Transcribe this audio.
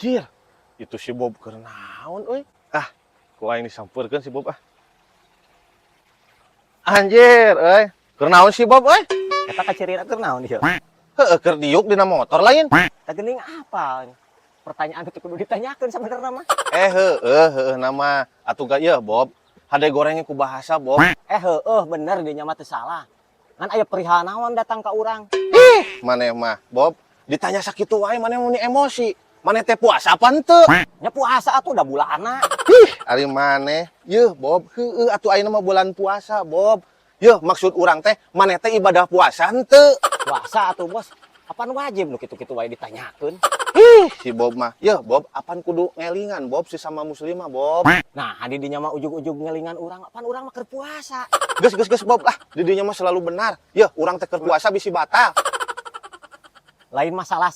Anjir, itu si Bob keur naon euy? Ah, ku aing disampeurkeun si Bob ah. Anjir, euy. Keur naon si Bob euy? Eta kacirina keur naon ieu? Heeh, keur diuk dina motor lain. Tah geuning apa? Pertanyaan itu kudu ditanyakeun sebenarnya mah. Eh, heueuh, heueuh nama atuh ga ieu, Bob. Hade gorengnya ku bahasa, Bob. Eh, heueuh, bener dinya mah teu salah. Ngan aya perihal naon datang ka urang? Ih, maneh mah, Bob, ditanya sakitu wae maneh muni emosi. Maneh teh puasa apa henteu? Nya puasa atuh, udah bulana. Ih, ari maneh. Yeuh, Bob, heueuh atuh ayeuna mah bulan puasa, Bob. Yeuh, maksud urang teh maneh teh ibadah puasa henteu? Puasa atuh, Bos. Apaan wajib nu kitu-kitu wae ditanyakeun? Ih, si Bob mah. Yeuh, Bob, apaan kudu ngelingan, Bob, si sama muslim mah, Bob. Nah, di dinya mah ujug-ujug ngelingan urang, apaan urang mah keur puasa. Geus, geus, geus, Bob lah, di dinya mah selalu benar. Yeuh, urang teh keur puasa bisi batal. Lain masalah.